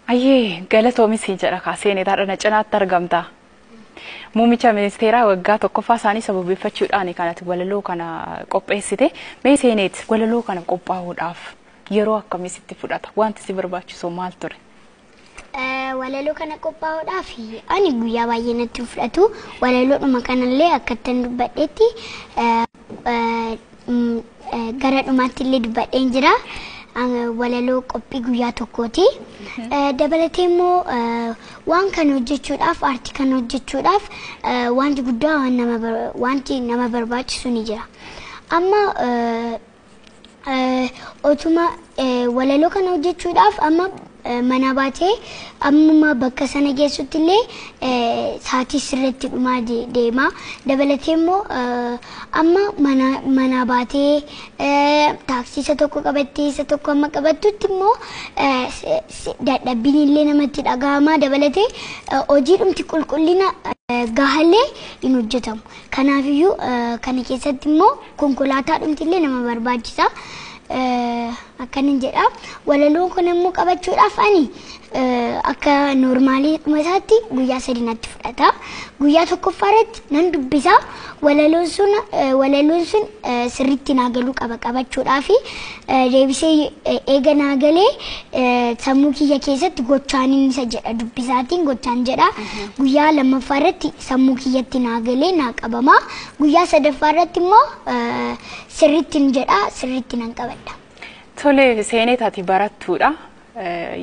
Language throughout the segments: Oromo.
Ayyee, galatoomis jedha kaaseen na cinaatti argamta. Muummicha ministeeraa waggaa tokkoffaa isaanii sababeeffachuudhaan kanatti walaloo kana qopheessite. Mee Seeneet, walaloo kana qophaa'uudhaaf yeroo akkamii sitti fudhata? Wanti si barbaachisu maal ture? Walaloo kana qophaa'uudhaaf ani guyyaa baay'ee natti hin fudhatu. Walaloodhuma kanallee akkattan dubbadhetti gara dhumaatti illee dubbadheen jira. Walaloo qophii guyyaa tokkooti. Dabalatee immoo waan kana hojjechuudhaaf, aartii kana hojjechuudhaaf wanti guddaa wanti nama barbaachisu ni jira. Amma otuma walaloo kana hojjechuudhaaf amma mana baatee ammuma bakka sana geessutti illee sa'aatii sirriitti dhumaa deema. Dabalatee immoo amma mana baatee taaksii isa tokko qabattee isa tokko amma qabattutti immoo dadhabbiin illee namatti dhagahama. Dabalatee hojiidhumti qulqullina gahallee hin hojjetamu. Kanaafiyyuu kana keessatti immoo konkolaataadhumti illee nama barbaachisa. Akkanin jedha. Walaloon kun immoo qabachuudhaaf ani akka noormaalii isaatti guyyaa 3 natti fudhata. Guyyaa tokkoffaa irratti nan dubbisa. Walaloon sun sirriitti naa galuu qaba qabachuudhaaf. Deebisee eega naa galee sammuu kiyya keessatti gochaan isa jedha, dubbisaatiin gochaan jedha. Guyyaa lammaffaa irratti sammuu kiyyatti naa galee naa qabama. Guyyaa sadaffaa irratti immoo sirriitti jedha, sirriitti nan qabadha. Tole Seeneet, ati barattuudha.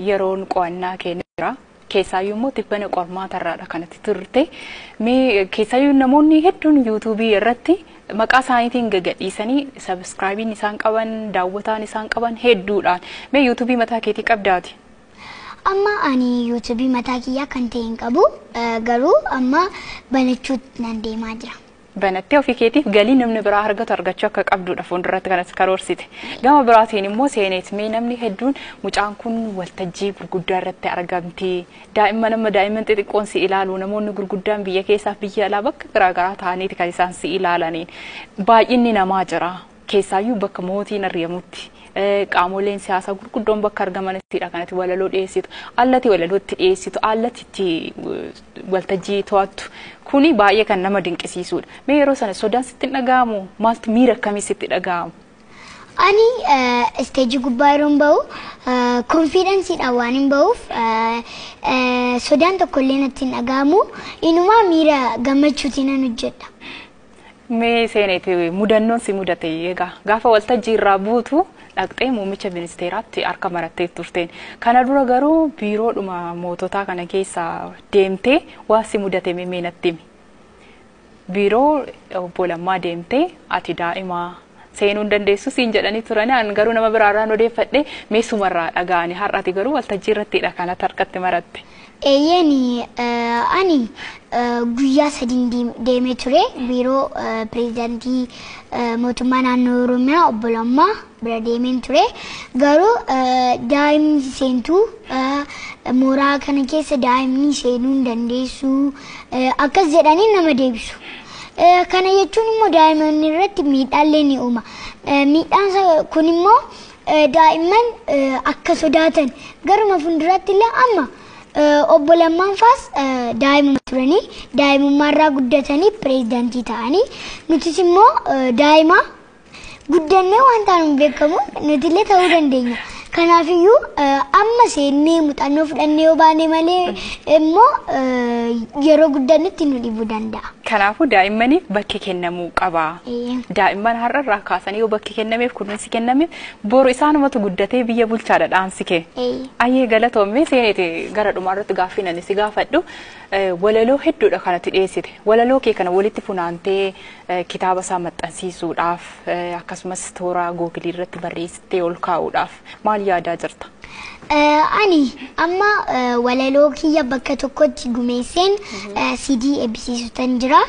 Yeroon qo'annaa keenya jira. Keessaayyuu immoo tibbana qormaatarraadha kanatti turte. Mee keessaayyuu namoonni hedduun yuutuubii irratti maqaa isaaniitiin gagadhiisanii subscribeiin isaan qaban, daawwataan isaan qaban hedduudhaan. Mee yuutuubii mataa keetii qabdaati? Amma ani yuutuubii mataa kiyyaa kan ta'e hin qabu, garuu amma banachuutti nan deemaa jira. Banattee ofii keetiif galii namni biraa argatu argachuu akka qabdudha fuulduratti kanas karoorsite. Gama biraatiin immoo Seeneet, mee namni hedduun mucaan kun waltajjii gurguddaa irratti argamti. Daa'imman amma daa'imman xixiqqoon si ilaalu, namoonni gurguddaan biyya keessaaf biyya alaa bakka garaagaraa ta'aniiti kan isaan si ilaalaniin. Baay'inni namaa jira. Keessaayyuu bakka mootiin argamutti, qaamoleen siyaasaa gurguddoon bakka argamanittidha kanatti walaloo dhiyeessitu. Allati walalootti dhiyeessitu, allati itti waltajjii to'attu. Kuni baay'ee kan nama dinqisiisudha. Mee yeroo sana sodaan sitti hin dhaga'amu? Maaltu, miira akkamii sitti dhaga'amu? Ani isteejii gubbaa yeroon bahu confidenceiidhaan waan hin bahuuf sodaan tokkollee natti hin dhaga'amu. Inumaa miira gammachuutiin nan hojjedha. Mee Seeneeti, mudannoon si mudate egaa gaafa waltajjii irraa buutu dhaqxee muummicha ministeeraatti harka marattee turteen. Kana dura garuu biiroodhuma moototaa kana keessa deemtee waa si mudate mee natti himi. Biiroo obbo Lammaa deemtee ati daa'ima seenuu hin dandeessu siin jedhanii turani, an garuu nama biraarraan odeeffadhe, mee sumarraa dhaga'ani, har'ati garuu waltajjii irrattidha kanatti harkatti maratte. Eeyyeen, ani guyyaa 3 deemee ture biiroo pireezidaantii mootummaa naannoo Oromiyaa obbo Lammaa bira deemeen ture. Garuu daa'imni seentuu mooraa kana keessa daa'imni seenuu hin dandeessu akkas jedhanii nama deebisu. Kana jechuun immoo daa'imman irratti miidhaallee ni uuma. Miidhaan kun immoo daa'imman akka sodaatan garuma fuulduratti illee, amma obbo Lammaan faas daa'imuma turanii daa'imummaarraa guddatanii pireezidaantii ta'anii, nutis immoo daa'ima guddannee waan taanu beekamu nutillee ta'uu dandeenya. Kanaafiyyuu amma seennee muuxannoo fudhannee yoo baane malee immoo yeroo guddannutti nu dhibuu danda'a. Kanaafuu daa'immaniif bakki kennamuu qaba. Daa'imman har'arraa kaasanii yoo bakki kennameef, kunuunsi kennameef, boru isaanumatu guddatee biyya bulchaadha dhaamsi kee. Ayyee, galatoomee Seeneeti, gara dhumaarratti gaaffii ani si gaafadhu, walaloo hedduudha kanatti dhiyeessite. Walaloo kee kana walitti funaantee kitaaba isaa maxxansiisuudhaaf, akkasumas toora googilii irratti barreessitee ol kaa'uudhaaf maal yaadaa jirta? Ani amma walaloo kiyya bakka tokkotti gumeesseen CD eebbisiisutan jira.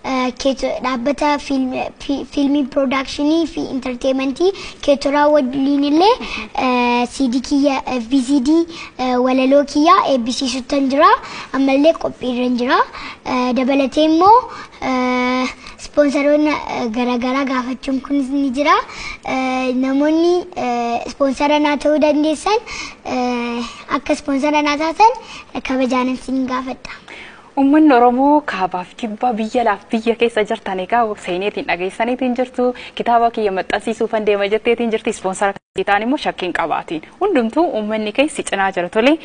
Dhaabbata fiilmii productionii fi entertainmentii Keetoraa waliin illee CD kiyya, VCD walaloo kiyya eebbisiisutan jira. Ammallee qophiirra jira. Dabalatee immoo Ispoonsaroonni garaagaraa gaafachuun kunis ni jira. Namoonni ispoonsara naa ta'uu dandeessan akka ispoonsara naa taatan kabajaan isin gaafadha. Uummanni Oromoo kaabaaf kibbaa biyya laaf biyya keessa jirtan egaa seeneetiin dhageessaniitiin jirtu, kitaaba kiyya maxxansiisuufan deema jetteetiin jirti, ispoonsara ta'an immoo shakkiin qabaatiin hundumtuu uummanni keessi cinaa jira tole.